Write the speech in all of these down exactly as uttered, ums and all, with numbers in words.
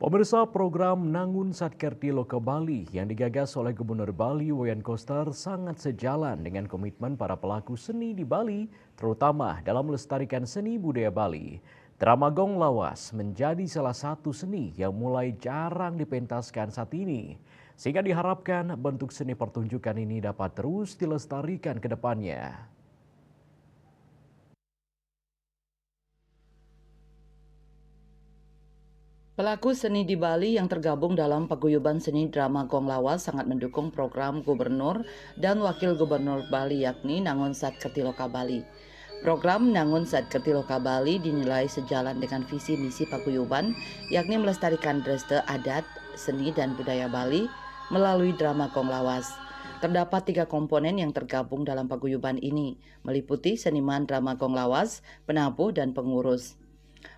Pemirsa, program Nangun Satkerti Loka Bali yang digagas oleh Gubernur Bali Wayan Koster sangat sejalan dengan komitmen para pelaku seni di Bali, terutama dalam melestarikan seni budaya Bali. Drama Gong Lawas menjadi salah satu seni yang mulai jarang dipentaskan saat ini, sehingga diharapkan bentuk seni pertunjukan ini dapat terus dilestarikan ke depannya. Pelaku seni di Bali yang tergabung dalam paguyuban seni drama Gong Lawas sangat mendukung program Gubernur dan Wakil Gubernur Bali, yakni Nangun Satkerti Loka Bali. Program Nangun Satkerti Loka Bali dinilai sejalan dengan visi misi paguyuban, yakni melestarikan dreste adat, seni dan budaya Bali melalui drama Gong Lawas. Terdapat tiga komponen yang tergabung dalam paguyuban ini, meliputi seniman drama Gong Lawas, penabuh, dan pengurus.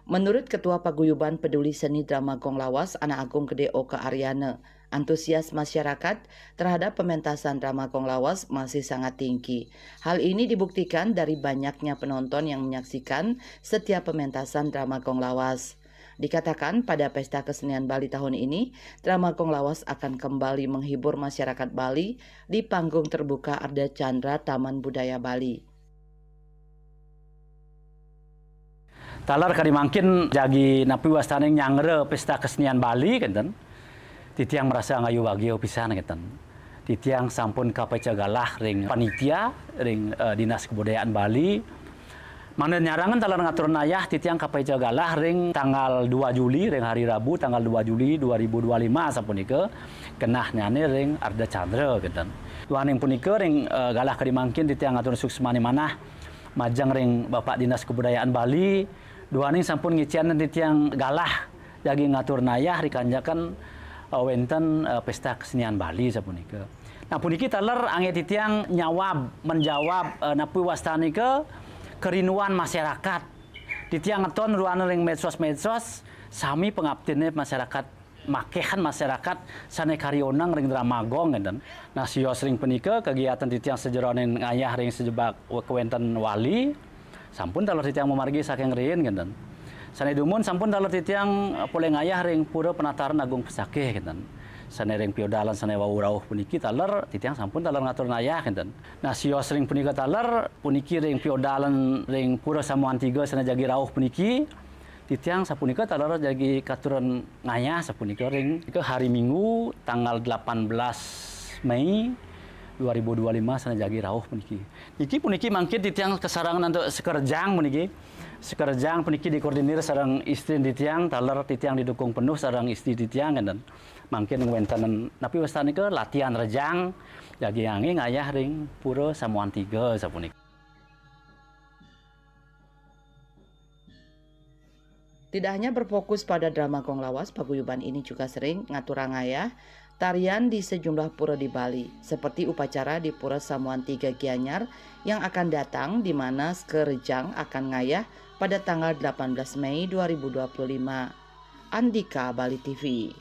Menurut Ketua Paguyuban Peduli Seni Drama Gong Lawas, Ana Agung Gede Oka Aryana, antusias masyarakat terhadap pementasan drama Gong Lawas masih sangat tinggi. Hal ini dibuktikan dari banyaknya penonton yang menyaksikan setiap pementasan drama Gong Lawas. Dikatakan pada Pesta Kesenian Bali tahun ini, drama Gong Lawas akan kembali menghibur masyarakat Bali di panggung terbuka Ardha Candra Taman Budaya Bali. Taler kadi mangkin jagi napi wastaning nyanggra Pesta Kesenian Bali kenten. Titiang merasa ngayu bagia pisan kenten. Titiang sampun kapaica galah ring panitia, ring uh, Dinas Kebudayaan Bali. Mangda nyarangan taler ngatur ayah titiang kapaica galah ring tanggal dua Juli, ring hari Rabu tanggal dua Juli dua ribu dua lima sapunika kenahnyane ring Ardha Candra kenten. Duaning punika ring uh, galah kadi mangkin titiang ngatur suksmane manah majeng ring Bapak Dinas Kebudayaan Bali, duaning sampun ngicen titiang galah jagi ngatur ayah rikanjakan uh, wenten uh, Pesta Kesenian Bali sapunika. Nah, puniki taler angge titiang nyawab menjawab uh, napi wastanika kerinduan masyarakat. Titiang ngeton ruana ring medsos-medsos, sami pangaptine masyarakat makehan masyarakat sane kari oneng ring drama gong ngenten. Nah, sios ring punika kegiatan titiang sajeroning ngayah ring sajebak kewenten wali sampun taler titiang mamargi saking riin ngenten. Sane dumun sampun taler titiang polih ngayah ring Pura Penataran Agung Pesakih ngenten. Sane ring piodalan sane wau rauh puniki taler titiang sampun taler ngatur ayah ngenten. Nah, sios ring punika taler puniki ring piodalan ring Pura Samuan Tiga sane jagi rauh puniki. Titiang sapunika taler jagi katuran ngayah sapunika ring ke hari Minggu tanggal delapan belas Mei dua ribu dua lima sane jagi rauh puniki. Niki puniki mangkin titiang kasarengan antuk sekerjang puniki. Sekerjang puniki dikoordinir sareng istri titiang, taler titiang didukung penuh sareng istri titiang ngenten. Mangkin wenten napi wastanika latihan rejang jagi angge ngayah ring Pura Samuan Tiga sapunika. Tidak hanya berfokus pada drama Gong Lawas, paguyuban ini juga sering ngaturang ayah tarian di sejumlah pura di Bali, seperti upacara di Pura Samuan Tiga Gianyar yang akan datang, di mana Sekerjang akan ngayah pada tanggal delapan belas Mei dua ribu dua puluh lima. Andika, Bali T V.